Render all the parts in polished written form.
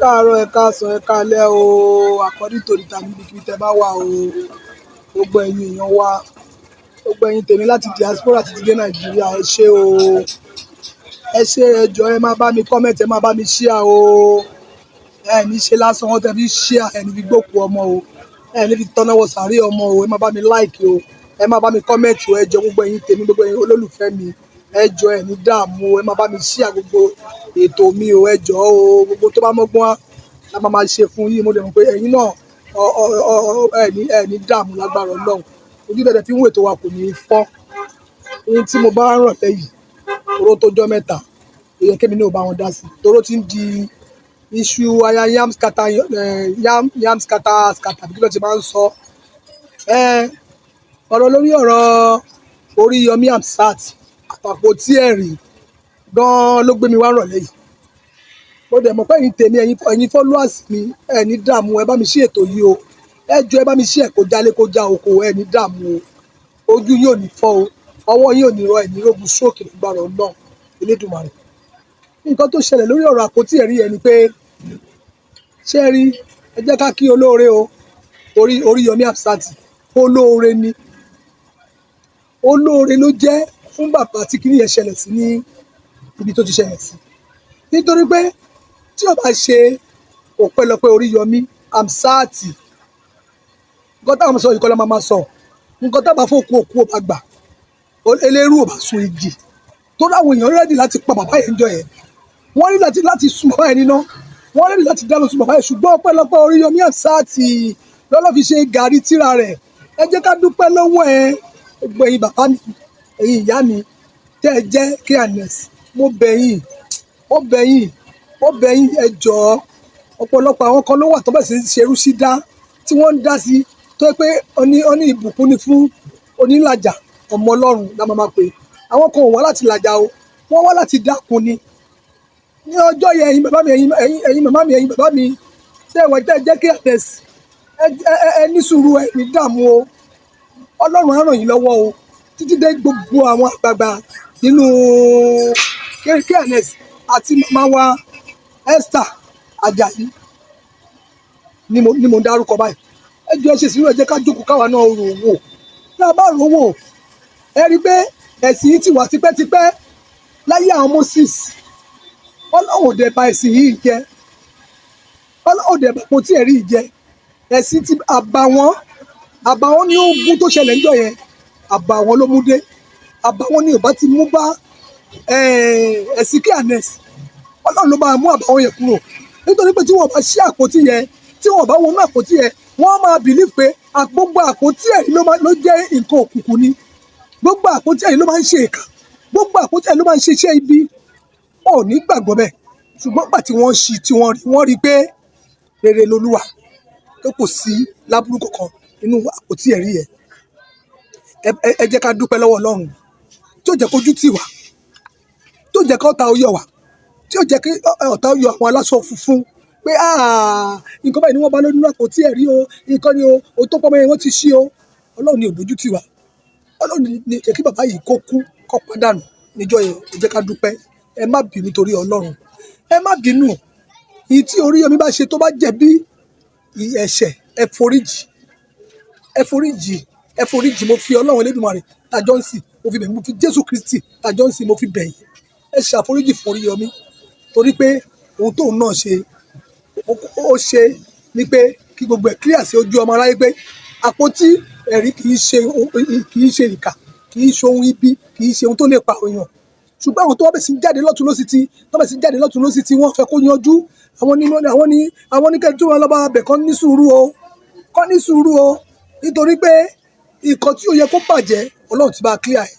Káàárọ̀, ẹ káàsán, ẹ káalẹ́ o. According to the time, níbikíbi tẹ́ bá wà o. Gbogbo ẹ̀yin èèyàn wa, gbogbo ẹ̀yin tèmi láti diaspora títí dé Nàìjíríà, ẹ ṣé o, ẹ ṣé. Ẹ jọ̀ọ́, ẹ máa bá mi comment, ẹ máa bá mi share o. Ẹ ní ṣe lásán wọ́n tẹ́ fi share, ẹ ní fi gbókù ọmọ o, ẹ ní fi tọ́náwọ́ sàárè ọmọ o. Ẹ máa bá mi like o, ẹ máa bá mi comment o. Ẹ jọ̀ọ́, gbogbo ẹ̀yin tèmi, gbogbo ẹ̀yin olólùfẹ́ mi, ẹ jọ̀ọ́, ẹ ní dààmú o. Ẹ máa bá mi share gbogbo ètò mi o. Ẹ jọ̀ọ́ o, gbogbo tó bá mọ́gbọ́n wá la máa máa ṣe fún yín. Mo dẹ̀ mọ̀ pé ẹ̀yin náà ẹ ní dààmú lágbára Ọlọ́run. Ojú tẹ̀tẹ̀ fi ń wò ètò wa kò ní í fọ́. Ohun tí mo bá ń rọ̀ lẹ́yìn oró tó jọ́ mẹ́ta, ó yẹ kémi náà bá wọn dá sí, toró ti ń di iṣu aya yam scatter, yam yam scatter scatter, bí kí ló ti máa ń sọ ọ̀rọ̀ lórí ọ̀rọ̀ Oríyọmí Hamzat àtàpótí ẹ̀rí gan-an ló gbé mi wá rọ̀lẹ́ yìí. Mo dẹ̀ mọ̀ pé ẹ̀yin tèmi, ẹ̀yin followers mi, ẹ̀ ní dààmú. Ẹ bá mi ṣí ètò yìí o. Ẹ jọ̀ọ́, ẹ bá mi ṣí ẹ̀ kó jálé kó já oko. Ẹ ní dààmú o, ojú yóò ní fọ́ o, ọwọ́ yóò ní rọ, ẹ̀ ní rógun sókè lágbára Ọlọ́run Elédùmarè. Nǹkan tó ṣẹlẹ̀ lórí ọ̀rọ̀ àpótí ẹ̀rí yẹn ni pé, ṣé ẹ rí, ẹ jẹ́ ká kí olóore o, torí Oríyọmí Hamzat, olóore ni, olóore ló jẹ́ fún bàbá tí kinní yẹn ṣẹlẹ̀ sí ní ibi tó ti ṣẹlẹ̀ sí, nítorí pé tí ó bá ṣe ọpẹ́lọpẹ́ Oríyọmí Hamzat, nǹkan táwọn sọ yìí kọ́ ló máa máa sọ. Nǹkan táwọn bá fòkú, òkú ò bá gbà, eléérú ò bá sun igi, torí àwọn èèyàn ready láti pa bàbá yẹn jọ yẹn. Wọ́n rí láti sun bàbá yẹn níná, wọ́n ready láti dáná sun bàbá yẹn, ṣùgbọ́n ọpẹ́lọpẹ́ Oríyọmí Hamzat lọ́lọ́ fi ṣe gàrí tíra rẹ̀. Ẹ jẹ́ ká dúpẹ́ lọ́wọ́ ẹ. Gbogbo ẹ̀yin bàbá mi, ẹ̀yin ìyá mi tẹ́ ẹ jẹ́ K&S, mo bẹ̀ yín, mo bẹ̀ yín, mo bẹ̀ yín, ẹ jọ̀ọ́. Ọ̀pọ̀lọpọ̀ àwọn kan ló wà tó bẹ̀rẹ̀ sí í ṣerú sí dá tí wọ́n ń dá sí, tó yẹ pé oní ìbùkún ni fún onílàjà, ọmọ Ọlọ́run la máa máa pè. Àwọn kan ò wá láti làjà o, wọ́n wá láti dákun ni. Ní ọjọ́ yẹn, ẹ̀yin bàbá mi, ẹ̀yin màmá mi, ẹ̀yin bàbá mi tẹ́ ẹ wà, tẹ́ ẹ jẹ́ K&S, ẹ ní sùúrù, ẹ ní dààmú o. Ọlọ́run á ràn yín lọ́wọ́ o. Títí dé gbogbo àwọn àgbààgbà nínú K&S àti màmá wa Esther Ajayi ni mo ń dárúkọ báyìí. Ẹ jọ̀ọ́, ẹ ṣe sùúrù, ẹ jẹ́ ká jókòó káwa náà rò wò. Tá a bá rò wò, ẹ rí i pé ẹ̀sìn yìí ti wà tipẹ́tipẹ́ láyé àwọn Moses. Ọlọ́run ò dẹ̀ bà ẹ̀sìn yìí jẹ́, Ọlọ́run ò dẹ̀ bà àpótí ẹ̀rí yìí jẹ́. Ẹ̀sìn ti àbàwọ́n ní ogun tó ṣẹlẹ̀ níjọ́ yẹn, àbàwọ́n ló mú dé, àbàwọ́n ní ò bá ti mú bá ẹ̀sìn K&S. Ọlọ́run ló máa mú àbàwọ́n yẹn kúrò, nítorí pé tí wọ́n bá ṣí àpótí yẹn, tí wọ́n bá wọnú àpótí yẹn, wọ́n máa believe pé gbogbo àpótí ẹ̀rí ló jẹ́ nǹkan òkùnkùn ni, gbogbo àpótí ẹ̀rí ló máa ń ṣe ìkà, gbogbo àpótí ẹ̀rí ló máa ń ṣe iṣẹ́ ibi. Wọn ò ní gbàgbọ́ bẹ́ẹ̀, ṣùgbọ́n gbà tí wọ́n ṣí, tí wọ́n rí, wọ́n rí pé rere lolúwa, tó kò sí láburú kankan nínú àpótí ẹ̀rí yẹn. Ẹ jẹ́ ká dúpẹ́ lọ́wọ́ Ọlọ́run tí ó jẹ́ kójú tì wá, tí ó jẹ́ kí ọ̀tá ó yọ̀ wá, tí ó jẹ́ kí ọ̀tá ó yọ àwọn aláṣọ funfun pé, "Ah, nǹkan báyìí ni wọ́n bá lórí nínú àpótí ẹ̀rí o, nǹkan ni o, o tó pọ́nmọ́ yẹn wọ́n ti ṣí o." Ọlọ́run ni ò dójú tì wá. Ọlọ́run ni jẹ́ kí bàbá yìí kó kú kó pàdánù níjọ́ yẹn. Ẹ jẹ́ ká dúpẹ́. Ẹ má bínú torí Ọlọ́run, ẹ má bínú. Èyí tí Oríyọmí bá ṣe tó bá jẹ̀bi ẹ̀ṣẹ̀, ẹ foríjì, ẹ foríjì, ẹ foríjì. Mo fi Ọlọ́run Elédùmarè tàjọ́ ń sìn, mo fi bẹ̀, mo fi Jésù Kristi tàjọ́ ń sìn, mo fi bẹ̀ yín, ẹ ṣàforíjì fún Oríyọmí, torí pé ohun tóun náà ṣe, ó ṣe ni pé kí gbogbo ẹ̀ clear sí ojú ọmọ aráyé pé àpótí ẹ̀rí kì í ṣe ìkà, kì í ṣe ohun ibi, kì í ṣe ohun tó lè pa èèyàn. Ṣùgbọ́n àwọn tó wá bẹ̀ sí jáde lọ́tún lọ́sì tí tó bẹ̀ sí jáde lọ́tún lọ́sì tí wọ́n fẹ́ kó yanjú, àwọn ní kẹ́ni tí wọ́n lọ́ba abẹ̀ kọ́ ní sùúrù o, kọ́ ní sùúrù o, nítorí pé nǹkan tí ó yẹ kó bàjẹ́, Ọlọ́run ti bá clear ẹ̀.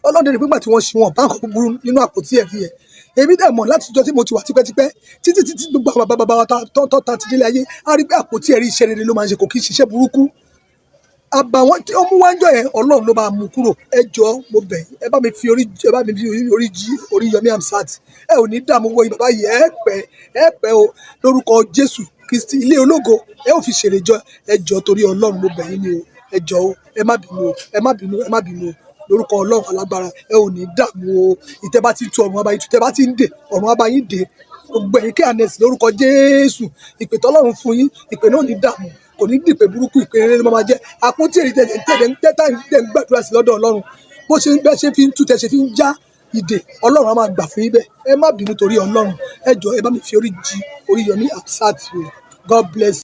Ọlọ́run dẹ̀ rí pé nígbà tí wọ́n ṣí, wọn bá nǹkan búburú nínú àpótí ẹ̀rí yẹn. Èmi dẹ̀ mọ̀ láti ìjọ tí mo ti wà tipẹ́tipẹ́, títí títí gbogbo àwọn bàbá bàbá wa tó ta ti délé ayé, á rí pé àpótí ẹ̀rí, iṣẹ́ rere ló máa ń ṣe, kò kí ń ṣiṣẹ́ burúkú. Àbàwọ́n tí ó mú wájọ yẹn, Ọlọ́run ló máa mú kúrò. Ẹ jọ̀ọ́, mo bẹ̀ yín, ẹ bá mi fi orí jí Oríyọmí Hamzat. Ẹ ò ní dààmú wọ bàbá yìí, ẹ pẹ́, ẹ pẹ́ o. Lórúkọ Jésù Kristi, ilé ológo ẹ ò fi ṣèrè jọ. Ẹ jọ̀ọ́, torí Ọlọ́run, mo bẹ̀ yín ni o. Ẹ jọ̀ọ́ o, ẹ má bínú o, ẹ má bínú, ẹ má bínú o. Lórúkọ Ọlọ́run alágbára, ẹ ò ní dààmú o. Ìtẹ́ bá ti tú, ọ̀run á bá yín tú. Tẹ́ bá ti ń dè, ọ̀run á bá yín dè. Gbogbo ẹ̀yin C&S, lórúkọ Jésù, ìpè tọ́lọ́run fún yín, ìpè náà ní dààmú, kò ní dìpè burúkú, ìpè rere ló máa jẹ́. Àpótí èrè tẹ̀lé tẹ̀lé tẹ́tà ń gbàdúrà sí lọ́dọ̀ Ọlọ́run, bó ṣe ń bẹ́ ṣe fi ń tú tẹ̀ ṣe fi ń já ìdè, Ọlọ́run á máa gbà fún yín bẹ́ẹ̀. Ẹ má bínú torí Ọlọ́run, ẹ jọ̀ọ́, ẹ bá mi fi orí jì Oríyọmí Hamzat o. God bless.